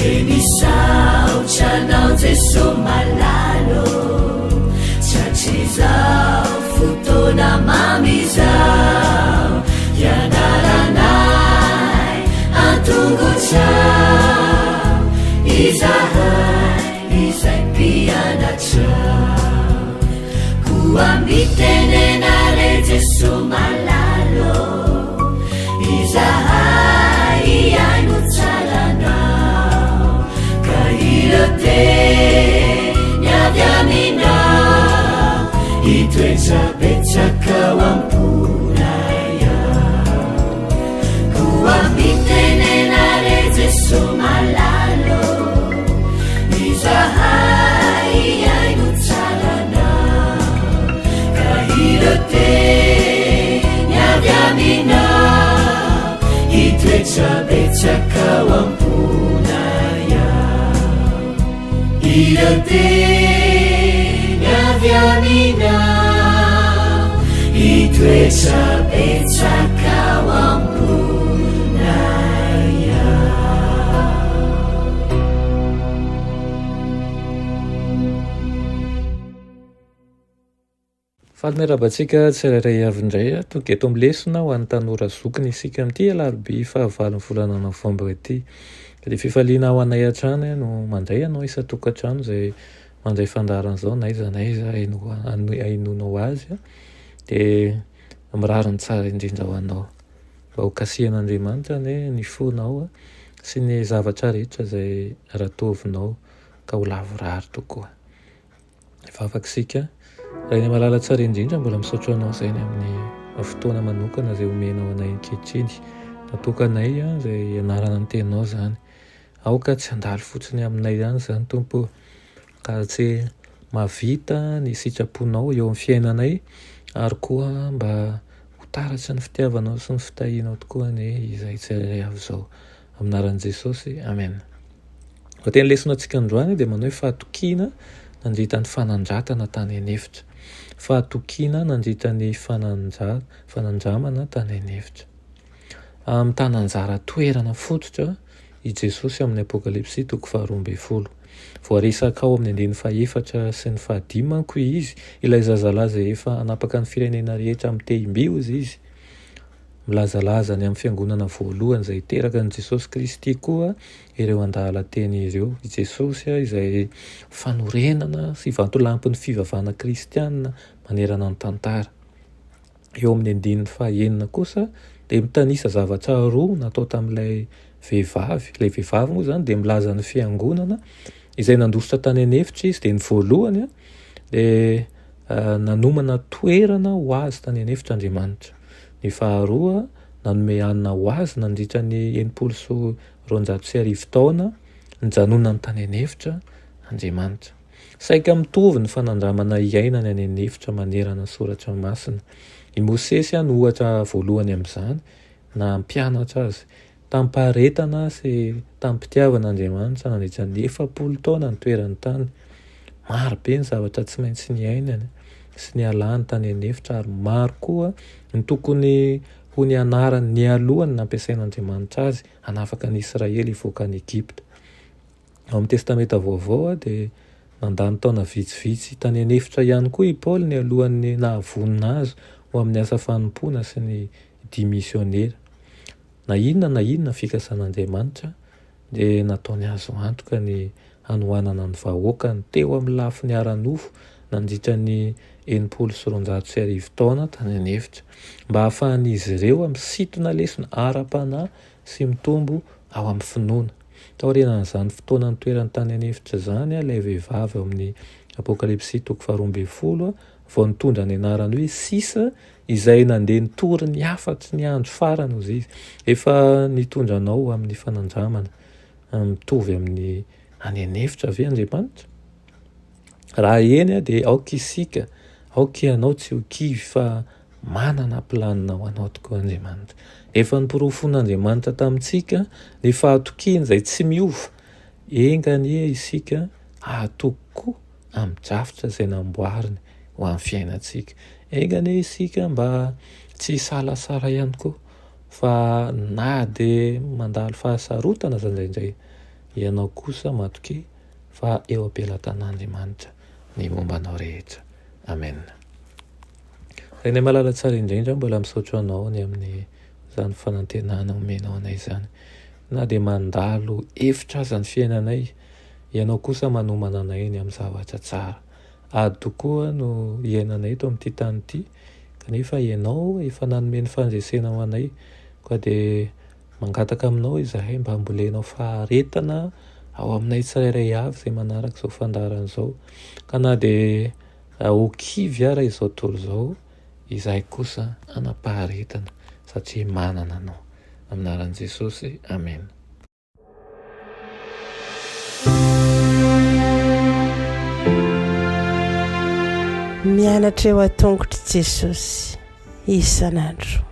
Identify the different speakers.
Speaker 1: Dia misaotra anao Jeso malala ô, Tratrizao fotoana mamy izao, Hianaranay an-tongotrao, Izahay izay mpianatrao. Koa mitenena re Jeso malala ô, Izahay hihaino tsara anao, Ka ireo teny avy aminao, Hitoetra betsaka ao am-ponay ao. Koa mitenena re Jeso malala ô, Izahay hihaino tsara anao, Ka ireo teny avy aminao, Hitoetra betsaka ao am-ponay ao. Ireo teny avy aminao, Hitoetra betsaka ao am-ponay ao.
Speaker 2: Faly miarahaba antsika tsirairay avy indray. Tonga eto amin'ny lesona ho an'ny tanora zokiny isika amin'ity alarobia fahavalon'ny volana novambra ity. Dia fifaliana ho anay hatrany no mandray anao isan-tokantrano izay mandray fandaharana izao na aiza na aiza hainoanao azy. Dia mirary ny tsara indrindra ho anao. Mba ho kasihan'Andriamanitra anie ny fonao sy ny zavatra rehetra izay ratovinao ka ho lavorary tokoa. Hivavaka isika. Rainay malala tsara indrindra, mbola misaotra anao izay ny amin'ny fotoana manokana izay omenao anay ankehitriny. Natokanay izay hianarana ny teninao izany. Aoka tsy handalo fotsiny aminay ihany izany Tompo o, ka tsy mahavita ny sitraponao eo amin'ny fiainanay ary koa mba ho taratry ny fitiavanao sy ny fitahianao tokoa anie izay tsirairay avy izao. Amin'ny anaran'i Jesosy, Amen. Ny teny lesona antsika androany dia manao hoe fahatokiana nandritra ny fanandratana tany an'efitra. Fahatokiana nandritra ny fanandra, fanandramana tany an'efitra. Mitana anjara toerana fototra i Jesosy ao amin'ny Apokalypsy toko faharoa ambin'ny folo. Voaresaka ao amin'ny andininy fahefatra sy ny fahadimy manko izy, ilay zazalahy izay efa hanapaka ny firenena rehetra amin'ny tehim-by hozy izy. Milazalaza ny amin'ny Fiangonana voalohany izay teraka an'i Jesosy Kristy koa ireo andalan-teny ireo. I Jesosy izay fanorenana sy vatolampin'ny fivavahana kristiana manerana ny tantara. Eo amin'ny andininy fahaenina kosa dia mitanisa zavatra roa natao tamin'ilay vehivavy. Ilay vehivavy moa izany dia milaza ny Fiangonana izay nandositra tany an'efitra izy. Dia ny voalohany dia Nanomana toerana ho azy tany an'efitra Andriamanitra. Ny faharoa, nanome hanina ho azy nandritra ny 1260 taona nijanonany tany an'efitra Andriamanitra. Saika mitovy ny fanandramana iainany any an'efitra manerana ny Soratra Masina. I Mosesy no ohatra voalohany amin'izany, nampianatra azy Tamim-paharetana sy tamim-pitiavana Andriamanitra nandritra ny 40 taona nitoerany tany. Maro be ny zavatra tsy maintsy niainany sy nialany tany an'efitra ary maro koa ny tokony ho nianarany nialoha ny nampiasain'Andriamanitra azy hanafaka ny Israely hivoaka an'i Egypta. Ao amin'ny Testamenta Vaovao dia nandany taona vitsivitsy tany an'efitra ihany koa i Paoly nialohan'ny nahavonona azy ho amin'ny asa fanompoana sy ny dia misionera. Na inona na inona fikasan'Andriamanitra dia nataony azo antoka ny hanohanana ny vahoakany teo amin'ny lafiny ara-nofo nandritra ny 1260 taona tany an'efitra, mba hahafahan'izy ireo misintona lesona ara-panahy sy mitombo ao amin'ny finoana. Taorianan'izany fotoana nitoerany tany an'efitra izany, ilay vehivavy ao amin'ny Apokalypsy toko faharoa ambin'ny folo vao nitondra ny anarany hoe sisa Izay nandeha nitory ny hafatry ny andro farany hozy izy. Efa nitondra anao ho amin'ny fanandramana mitovy amin'ny any an'efitra ve Andriamanitra? Raha eny dia aoka isika, aoka ianao tsy ho kivy fa manana planina ho anao tokoa Andriamanitra. Efa noporofoin'Andriamanitra tamintsika ny fahatokiany izay tsy miova. Enga anie isika hahatoky koa amin'ny drafitra izay namboariny ho an'ny fiainantsika. Enga anie isika mba tsy hisalasala ihany koa fa na dia mandalo fahasarotana aza indraindray. Ianao kosa matokia fa eo am-pelatan'Andriamanitra ny momba anao rehetra. Amen. Rainay malala tsara indrindra, mbola misaotra anao ny amin'izany fanantenana omenao anay izany. Na dia mandalo efitra aza ny fiainanay, ianao kosa manomana anay ny amin'ny zavatra tsara. Ady tokoa no iainanay eto amin'ity tany ity, kanefa ianao efa nanome ny fandresena ho anay. Koa dia mangataka aminao izahay mba hambolenao faharetana ao aminay tsirairay avy izay manaraka izao fandaharana izao. Ka na dia ho kivy ara izao tontolo izao, izahay kosa hanam-paharetana satria manana Anao. Amin'ny anaran'i Jesosy, amena.
Speaker 3: Mianatra eo an-tongotr'i Jesosy isan'andro.